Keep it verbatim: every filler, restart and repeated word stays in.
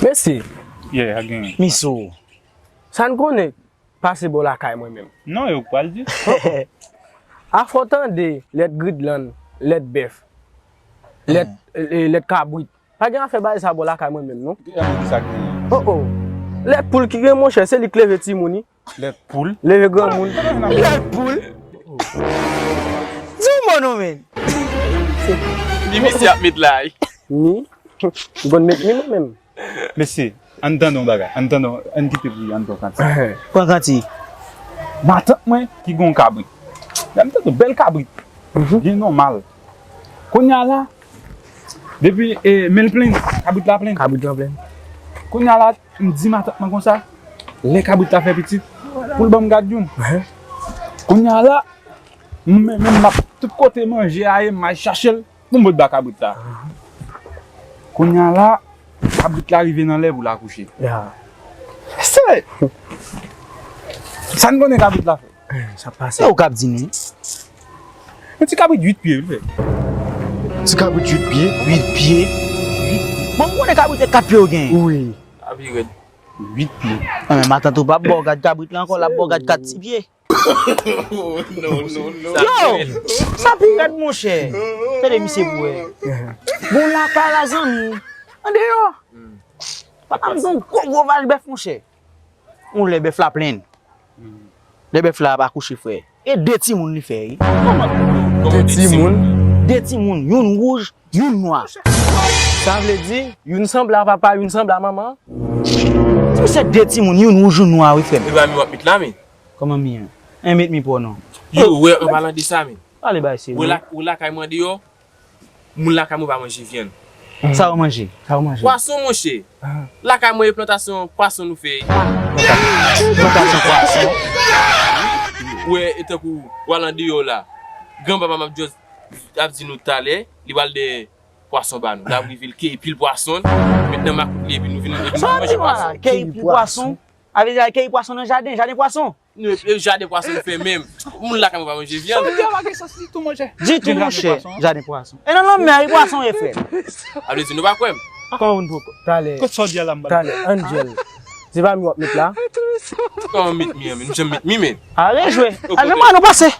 Mesye, yeah, a gen. Miso. Sa n konnen pase bò lakay mwen menm. Non, yo pral di. Afò tande lèt gridlann, lèt bèf, lèt, eh, lèt kabrit. Pa gen afè bagay sa bò lakay mwen menm, non. Ki sa gen? Oh, oh. Lèt poul ki gen, monchè, se li k leve timoun, wi. Lèt poul. Leve granmoun. Lèt poul. Di yon mo non, men. Ni misye ap met la, wi. Ni. M konn met ni mwen menm. Mesye, ann tande yon bagay. Ann tande, ann kite pou ann pran kanti. Pran kanti. Matant mwen ki gen yon kabrit. Ann tande yon bèl kabrit. Byen nòmal. Kounye a la, depi, e, men l plenn, kabrit la plenn. Kabrit la plenn. Kounye a la, m di matant mwen konsa, lè kabrit la fè pitit, pou l ban m gad youn. Kounye a la, m, men, men m ap tout kote manje a ye, m al chache l, pou m pot ba kabrit la. Kounye a la, kabrit la rive nan lè pou l akouche. Ya. Se sa n konnen kabrit la fè. Sa pase. E ou k ap di nou? Yon ti kabrit uit pye, wi, l fè. Ti kabrit uit pye? Uit pye. Bon, m konnen kabrit se kat pye yo genyen. Wi. Sa pi rèd. Uit pye. Nan, men matant ou p ap ba w gad kabrit la ankò, l ap ba w gad kat ti pye. Yo! Sa pi rèd, monchè. Tande misye pou wè. Bon, lakay la, zanmi. Andeyò. Papa m gen yon gwo, gwo vaj bèf, monchè. Yon lè bèf la plenn. Lè bèf la ap akouche, frè. E de timoun li fè, wi. De timoun? De timoun, youn wouj, youn nwa. Sa vle di, youn sanble a papa, youn sanble a manman? Ti misye de timoun, youn wouj, youn nwa, wi, frè m. E pa mi w ap met la, men. Kòman mi an? En met mi pou w non. Yo, wè, an palan de sa, men. Pale bay serye. Wè la, wè lakay mwen deyò. Moun lakay mwen pa manje vyann. Sa yo manje? Sa yo manje? Pwason, monchè. Lakay mwen, e plantasyon pwason nou fè. Plantasyon pwason. Ou wè, e tankou w al andeyò la. Granpapa m ap just ap di nou talè, li pral dèyè pwason ba nou. L ap rive, l keyi pil pwason, met nan makout li, epi nou vin, epi nou manje pwason. Keyi pil pwason? A vle di al keyi pwason nan jaden, jaden pwason? Nou, e, e jaden pwason nou fè menm. Moun lakay mwen pa manje vyann. Sa vle di a pa gen sans ditou, monchè. Ditou, monchè. Jaden pwason. E nan lanmè, e pwason ye, frè. A vle di nou pa kwè m. Kòman nou poko? Talè. Kot sa w di a la, m pa. Talè, Angel. Se pa mi w ap met la. Kòman met mi an, men? M janm met mi, men. A rejwe. Al men mwen, nou pase.